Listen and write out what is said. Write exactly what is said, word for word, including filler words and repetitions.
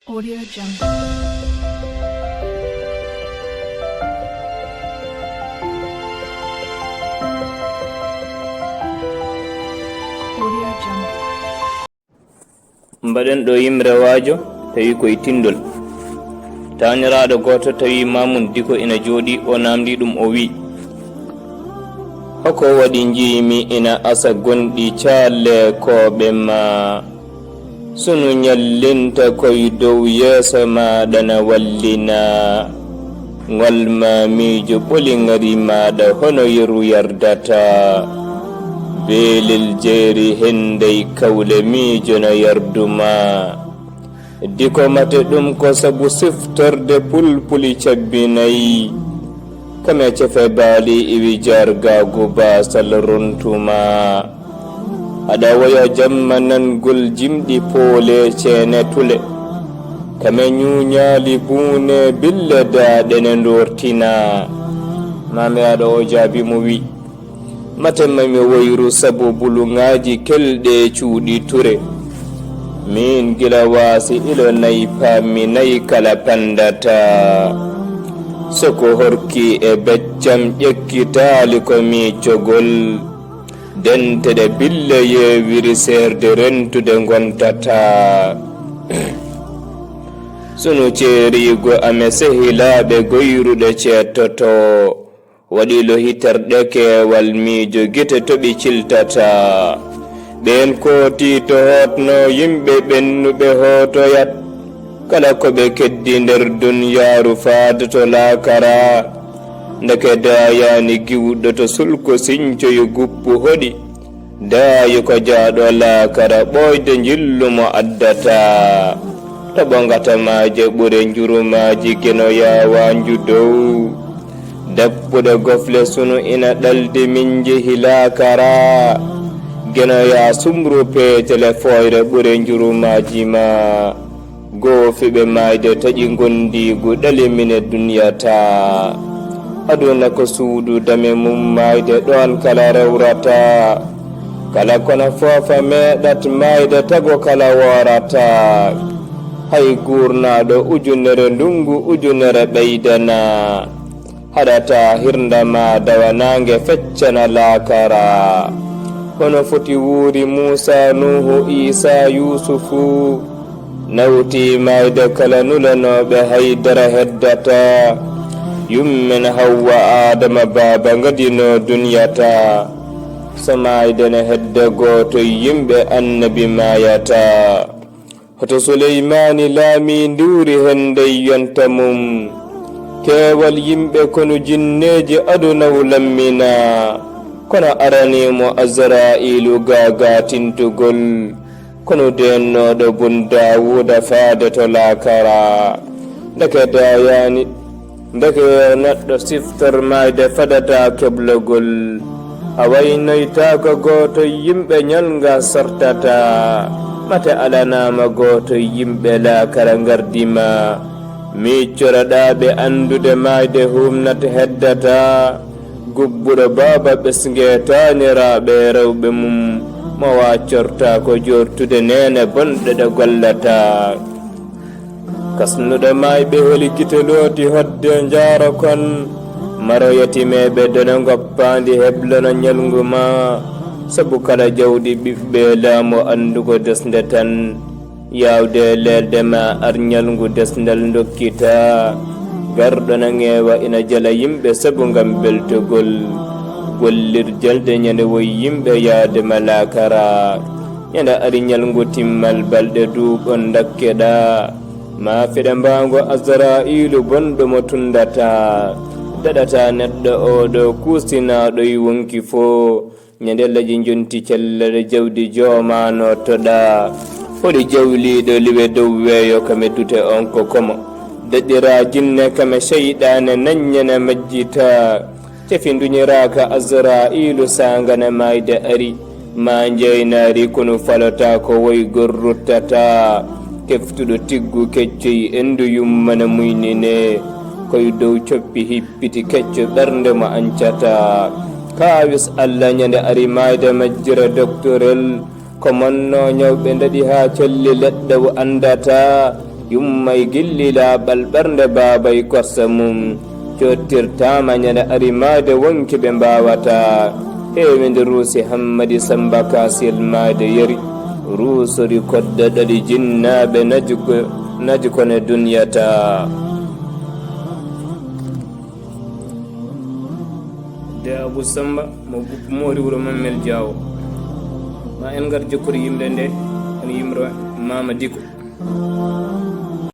Audio Jungle. Audio Jungle. Mbaɗen ɗo yimre waajo, tawi koye tinndol. Taaniraaɗo gooto tawi Maamun Diko ina jooɗii, o naamndii ɗum, o wii: "Hoko waɗi njiimi ina asa gonɗi caalleekooɓe ma? Sunu ñallinta koye dow yeeso maaɗa na wallina. Ngol ma miijo ɓoli ŋari maaɗa hono yeru yardata. Beelel jeeri henday kawle miijo no yardu ma." Diko mate ɗum ko sabu siftorde pulpuli cabbi nayi. Kame cefe baali iwi jargaagu baasal runtuma. Aɗa woya jamma nangol jimɗi poole ceene tule. Kame ñuuñaali buune bille daaɗe ne ndortina. Maamiraɗo o jaabi mo wi: "Mate mami woyru sabu buluŋaaji kelɗe cuuɗi ture. Min gila waasi ilo nayi paammi nayi kala pandata. Soko horki e beccam ƴekkitaali ko miijogol. Dente ɗe bille yeewiri seerde rentude ngontata. Sunu ceeriigo ame sehilaaɓe goyruɗe ceettoto. Waɗi lo hiterɗe keewal miijo gite toɓi ciltata. Ɓeen kooti to hootno yimɓe ɓennuɓe hootoyat. Kala ko ɓe keddi nder dunyaaru faade to laakara. Ndeke daayaani giwɗo to sulko sincoyi guppu hoɗi. Daayi ko jaaɗo laakara ɓooyde njillu mo addata. Toɓo ngata maaje ɓure njurumaaji geno yaawaanju dow. Dappuɗe gofle sunu ina ɗaldi min njehi laakara. Geno yaa sumru peetele fooyre ɓure njurumaaji ma. Goofiɓe maayde taƴi ngondiigu ɗali mine dunyata. Aduna ko suudu dame mum maayde ɗoon kala rewrata. Kala kono foofa meeɗat maayde tago kala woorata. Hay guurnaaɗo ujunere ndungu ujunere ɓeydana. Haɗata hirnda ma dawa naange feccana laakara. Hono foti wuuri Muusa, Nuuhu, Iisa, Yuusufu. Nawti maayde kala nulanooɓe hay dara heddata. Yummen Hawwa Aadama baaba ngadino dunyata. So maayde ne hedda gooto yimɓe annabi maayata. Hoto Suleymaani laami ndiwri heen ndey yonta mum. Keewal yimɓe kono jinneeji aduna o lammina. Kono arani mo Azra'iilu gaagatintugol. Kono deennooɗo bun Daawuuda faade to laakara. Ndeke daayaani, ndeke yo neɗɗo siftor maayde fadata keblagol. A waynoytaako gooto yimɓe ñalnga sortata. Mate alanaama gooto yimɓe laakara ngardi ma. Miccoroɗaa ɓe anndude maayde humnat heddata. Gubbuɗo baaba ɓesnge taaniraaɓe rewɓe mum. Mo waccortaako joortude neene bonɗe ɗe gollata. Kasnuɗo maayɓe holi gite looti hodde njaaro kon. Maro yatimeeɓe done ngoppaandi heblono ñalngu ma. Sabu kala jawdi ɓiɓɓe laamu anndugo desnde tan. Yaawde leelɗe ma ar ñalngu desndal ndokkita. Garɗo na ŋeewa ina jala yimɓe sabu ngam beltogol. Gollir jalde ñande woy yimɓe yaade ma laakara. Ñande ari ñalngu timmal balɗe duuɓon ndakkeɗa. Ma fiɗa mbaango Azra'iilu bonɗo mo tundata. Daɗata neɗɗo oo ɗo kuustinaaɗo e wonki foo. Ñande laji njonti cellal jawdi jooma no toɗa. Hoɗi jawliiɗo liwe dow weeyo kame dute on ko komo. Daɗɗira jinne kame seyɗaane naññene majjita. Cefi nduñiraaka Azra'iilu saangane maayde ari. Ma njeynaari kunu falota ko woygol ruttata. Keftuɗo tiggu keccoy endu yummana muynine. Koy dow coppi hippi. Piti kecco ɓernde mo ancata. Kaawis Alla ñande ari maayde majjira doktorel. Ko manno ñawɓe ndaɗi haa colli leɗɗe o anndata. Yummay gilli laaɓal ɓernde baabay korsa mum, cottirtaama ñande arimaade wonki ɓe mbaawata. Heewinde ruusi Hammadi Samba Kaasiyel maayde yeri, ruusori kodda ɗaɗi jinnaaɓe naji ko, naji kone dunyata. De Abu Samba mo Guppu Moori wuro Mammel Jaawo. Ma en ngar jokkori yimre nde, en yimre Maama Diko.